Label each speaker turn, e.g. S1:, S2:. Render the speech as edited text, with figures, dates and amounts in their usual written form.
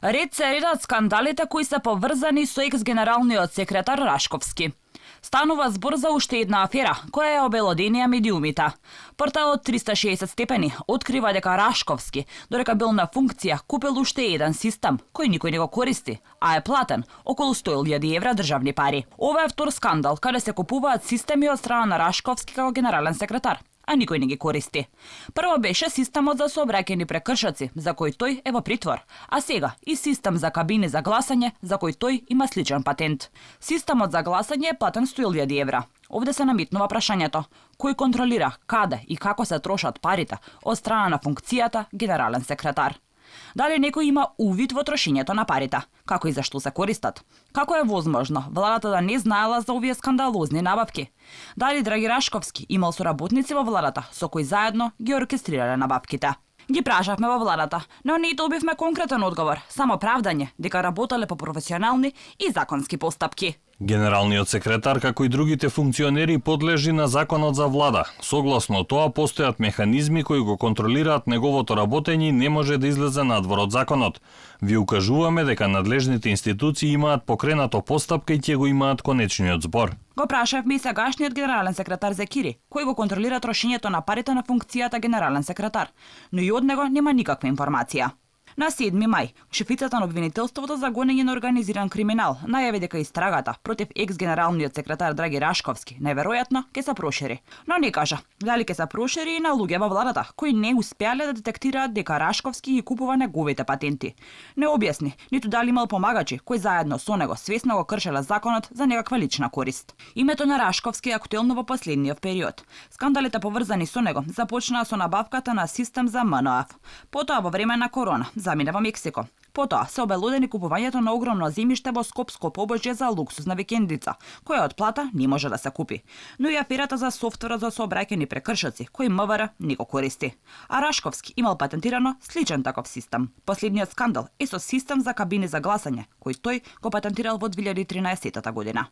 S1: Ред се редат скандалите кои се поврзани со екс-генералниот секретар Рашковски. Станува збор за уште една афера, која ја обелоденија медиумите. Порталот 360 степени открива дека Рашковски, додека бил на функција, купил уште еден систем, кој никој не го користи, а е платен околу 100.000 евра државни пари. Ова е втор скандал, каде се купуваат системи од страна на Рашковски како генерален секретар, а никој не ги користи. Прво беше системот за сообраќајни прекршоци, за кој тој е во притвор, а сега и систем за кабини за гласање, за кој тој има сличен патент. Системот за гласање е платен 100.000 евра. Овде се намитнува прашањето: кој контролира каде и како се трошат парите од страна на функцијата генерален секретар? Дали некој има увид во трошењето на парите? Како и зашто се користат? Како е возможно владата да не знаела за овие скандалозни набавки? Дали Драги Рашковски имал соработници во владата со кои заедно ги оркестрирале набавките? Ги прашавме во владата, но не добивме конкретен одговор, само правдање дека работеле по професионални и законски постапки.
S2: Генералниот секретар, како и другите функционери, подлежи на законот за влада. Согласно тоа, постојат механизми кои го контролираат неговото работење и не може да излезе надвор од законот. Ви укажуваме дека надлежните институции имаат покренато постапка и ќе го имаат конечниот збор.
S1: Го прашавме и сегашниот генерален секретар Зекири, кој го контролира трошењето на парите на функцијата генерален секретар, но и од него нема никаква информација. На 7 мај, шефицата на обвинителството за гонење на организиран криминал најави дека истрагата против екс-генералниот секретар Драги Рашковски најверојатно ќе се прошири. Но не кажа дали ќе се прошири и на луѓе во владата кои не успеале да детектираат дека Рашковски ги купува неговите патенти. Не објасни ниту дали имал помагачи кои заедно со него свесно го кршеле законот за некаква лична корист. Името на Рашковски е актуелно во последниот период. Скандалите поврзани со него започнаа со набавката на систем за МНФ. Потоа во време на корона замина во Мексико. Потоа се обелодени купувањето на огромно земјиште во Скопско побожје за луксузна викендица, која од плата не може да се купи. Но и аферата за софтверот за сообраќајни прекршоци, кој МВР не го користи. А Рашковски имал патентирано сличен таков систем. Последниот скандал е со систем за кабини за гласање, кој тој го патентирал во 2013 година.